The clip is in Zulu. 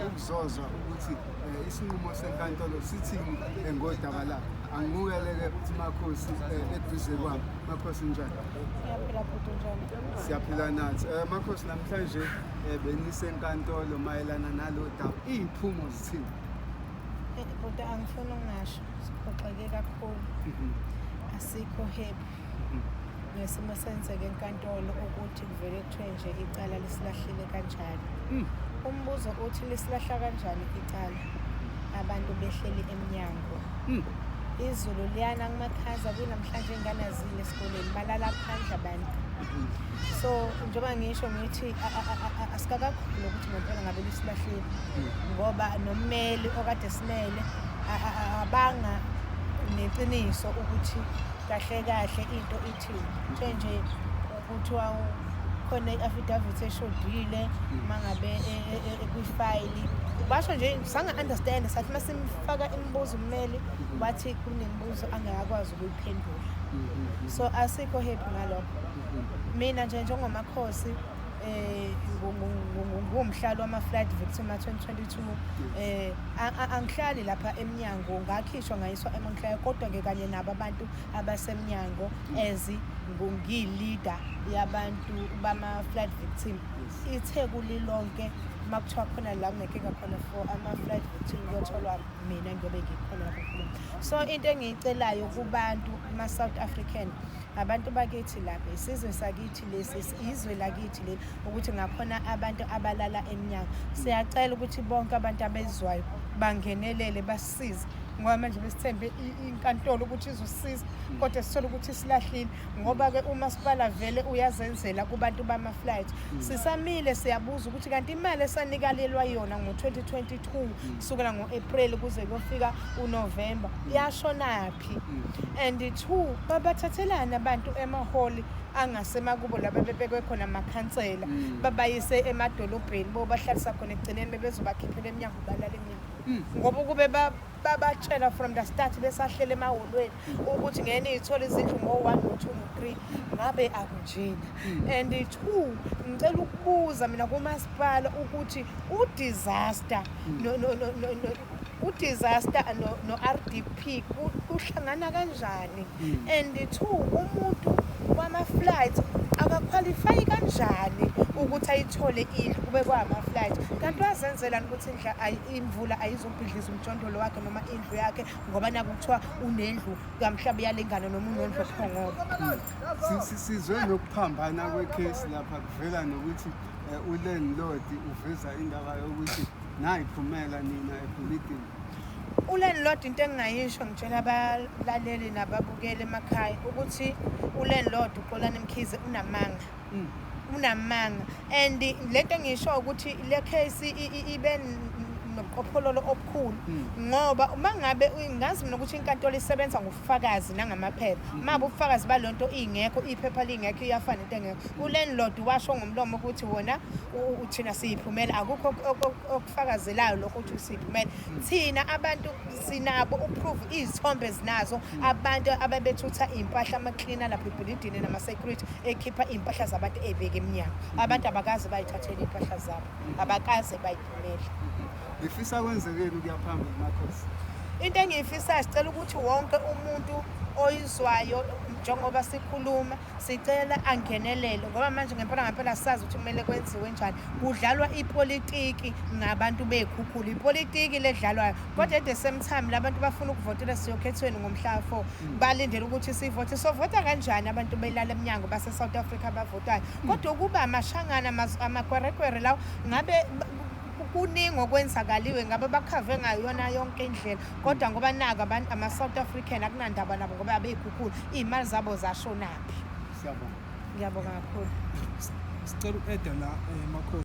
Ukuzozwa ukuthi isinqumo senkantolo sithini ngodaba lakhe. Angimukele-ke uthi Makhosi eduze kwami. Makhosi, njani? Siyaphila bhuti, njani? Siyaphila nathi. Makhosi, namhlanje benisenkantolo mayelana nalo daba. Iy'phumo zithini? Bhuti, angifuni ukungasho, siphoxeke kakhulu. Asikho happy ngesimo senzeke enkantolo, ukuthi kuvele kuthiwe nje icala lisilahlile kanjalo. Umbuzo uthi, lisilahla kanjani icala abantu behleli emnyango? Izulu liyana kumakhaza, kunamhlanje ingane azile esikoleni, balala phandle abantu. So njengoba ngisho ngithi asikakakhulu ukuthi ngempela ngabe lisilahlile, ngoba nommeli okade simele abanga neqiniso ukuthi kahle kahle into ithini. Kuthiwe nje kuthiwa khona i-affidavit eshodile uma ngabe kwifayili, basho nje sanga-understand. Sathi uma simfaka imibuzo ummeli, wathi kunemibuzo angakakwazi ukuyiphendula. So asikho happy ngalokho. Mina nje njengomakhosi ngumhlali wama-flood victim a-2022, angihlali lapha emnyango, ngakhishwa ngayiswa eMontclair, kodwa-ke kanye nabo abantu abasemnyango, as ngiyi-leader yabantu bama-flood victim, iTheku lilonke, uma kuthiwa khona la kunenkinga khona for ama-flood victim, kuyotholwa mina, ngiyobe ngikhona lapho khuluma. So into engiyicelayo kubantu, ama-South African, abantu bakithi lapha, isizwe sakithi lesi, izwe lakithi leli, ukuthi ngakhona abantu abalala emnyango. Siyacela ukuthi bonke abantu abezwayo bangenelele, basisize, ngoba manje besithembe inkantolo ukuthi izosisiza, kodwa sithole ukuthi silahlile, ngoba-ke umasipala vele uyazenzela kubantu bama-flight. Sisamile siyabuza ukuthi kanti imali esanikalelwa yona ngo-2022, kusukela ngo-April kuze kuyofika uNovemba, yashonaphi? And two, babathathelani abantu emahholi angasemakubo la bebebekwe khona amakhansela, babayise emadolobheni, bobahlalisa khona? Ekugcineni bebezobakhiphela emnyango, balala emnyango, ngoba ukube babatshela from the start besahlele emahholweni ukuthi ngeke niyithole izindlu ngo-one, no-two, no-three, ngabe akunjena. And two, ngicela ukubuza mina kumasipala ukuthi u-disaster no, u-disaster no-RDP kuhlangana kanjani? And two, umuntu wama-flight akaqualifyi kanjani ukuthi ayithole indlu kube kwama-flight, kanti wazenzelani ukuthi indlu imvula ayizobhidliza umjondolo wakhe noma indlu yakhe, ngoba naku kuthiwa unendlu kamhlaba iyalingana noma unendlu ephongolo? Sizwe nokuphambana kwekhesi lapha, kuvela nokuthi ulandlord uveza indaba yokuthi nayiphumela nina ebhilidini. Ulandlord, into engingayisho, ngitshela abalaleli nababukeli emakhaya ukuthi ulandlord uXolani Mkhize unamanga. Unamanga, and lento engisho ukuthi le case ibe nobuqhophololo obukhulu, ngoba uma ngabe ngazi mina ukuthi inkantolo isebenza ngobufakazi nangamaphepha, uma ubufakazi balonto ingekho, iphepha lingekho, iyafana into engekho. Ulandlord washo ngomlomo ukuthi wona thina siyiphumela, akukho okufakazelayo lokho ukuthi siyiphumela thina. Abantu sinabo uproof, izithombe zinazo, abantu ababethutha iy'mpahla, ama-cleaner lapha ebhilidini nama-security, ekhipha iy'mpahla zabantu ey'beke emnyango. Abantu abakaze bayithathele iy'mpahla zabo, abakaze bayiphumele. Ngifisa kwenzekeni ukuya phambili, Makhosi? Into engiyifisayo, sicela ukuthi wonke umuntu oyizwayo njengoba sikhuluma, sicela angenelele, ngoba manje ngempela ngempela sazi ukuthi kumele kwenziwe njani. Kudlalwa ipolitiki ngabantu bey'khukhula, ipolitiki ledlalwayo, kodwa at the same time labantu bafuna ukuvotela. Siyokhethweni ngomhla 4, balindele ukuthi sivote. Sovota kanjani abantu belala emnyango base-South Africa abavotayo? Kodwa ukuba amashangana, amakwerekwere lawo, ngabe kuningi okwenzakaliwe, ngabe bakhave ngayona yonke indlela, kodwa ngoba nako abantu ama-South African akunandaba nabo, ngoba abey'khukhula, iy'mali zabo zashonaphi? Siyabonga. Ngiyabonga kakhulu. Sicela u-adda la, Makhosi.